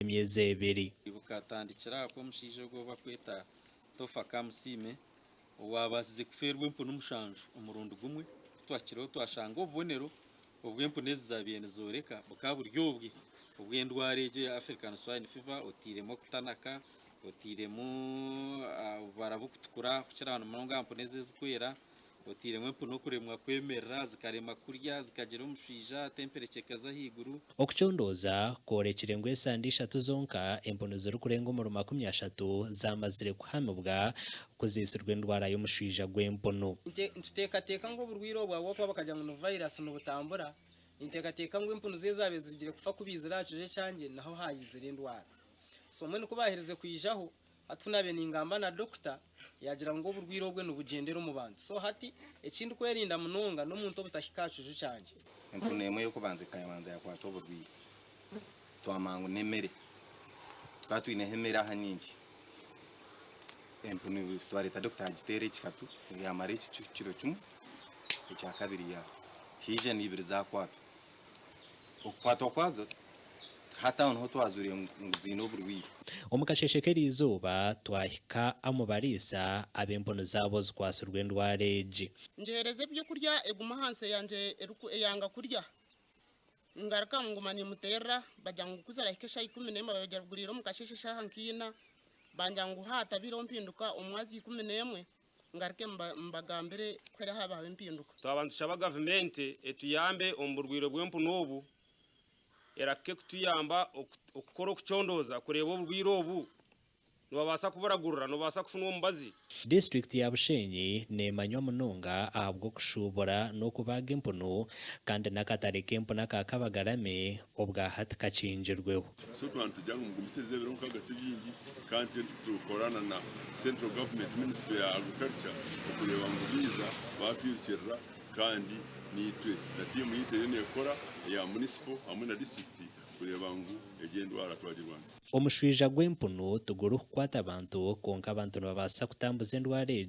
Emyezi ebiri. Bukatandikira aha ku omushaija ogu ou barikweta Topher Kamusiime owaabaasize kufeerwa empunu mushanju omurundi gumwe. Ku twahikireho twashanga obubonero obw'empunu ezi zaabaire nizooreka bukaba buri obwe obw'endwara egyo eya African Swine Fever oteiremu okutanaka, oteiremu obubara burikutukura kukira munonga aha mpunu ezi ezirikwera. Oteiremu empunu okuremwa kwemerera, zikarema kurya, zikagira omushwija, temperekye ekaza ahaiguru. Okucondooza kworekire ngu esande ishatu zonka empunu zirikurenga omuri 30 zaamazire kuhamibwa ku ziitsirwe endwara y'omushwija gw'empunu. Nituteekateeka ngu oburwaire obu ahabw'okuba bakagira ngu ni virus nibutambura, ninteekateeka ngu empunu ze ezaabaire zirugire kufa ku baizire aha kiju ekyangye niho haayizire endwara. So mbwenu ku baaherize kwijaho, Hati ku naabaire ningamba na dokita, yaagira ngu oburwaire obwe nibugyendera omu bantu. So hati eki ndikwerinda munonga n'omuntu obutahika aha kiju kyangye. Empunu emwe ey'okubanza ekabanza yakwatwa oburwaire, twamanya ngu n'emere. Tukaba twineho emere aha nyingi, empunu twareeta dokita yagiteera ekikatu, yamara ekiro kimwe, ekyakabiri yaafa. Haija n'eibiri zakwatwa. Okukwatwa kwazo hati aho niho twazoire ngu ziine oburwaire. Omu kasheeshe k'eriizooba twahika omu bariisa ab'empunu zaabo zikwatsirwe endwara egi. Ngiheereza ebyokurya eguma ahansi eyangye eyanga kurya. Ngaruka nguma nimuteerera bagira ngu ku zirahika eshaaha 11 babiguriire omu kasheeshe eshaaha nka ina, bangira ngu haatabaireho mpinduka omu mwazyo 11. Ngaruke mbagambire ku hariho habaho empinduka. Twaba nitushaba gavumenti etuyambe omu burwaire bw'empunu obu, erahike kutuyamba okukora okucondooza kureeba oburwaire obu nibabaasa kuburagurira, nibubaasa kufunwa omubazi. Disiturikiti ya Bushenyi neemanywa munonga ahabw'okushuubura n'okubaaga empunu kandi n'akatare k'empunu aka Kabagarame obwa hati kakingirweho. So twaba nitugira ngu mugumisirize ebiro nkaaga ti bingi kandi itwe nitukorana na Central Government Ministry ya Agriculture okureeba ngu baija baatwirukirira kandi naitwe na tiimu yaitu eriyo neekora eya municipal hamwe na district kureeba ngu egi endwara twagirwanisa. Omushwija gw'empunu tigurikukwata bantu kwonka abantu nibabaasa kutambuza endwara egi.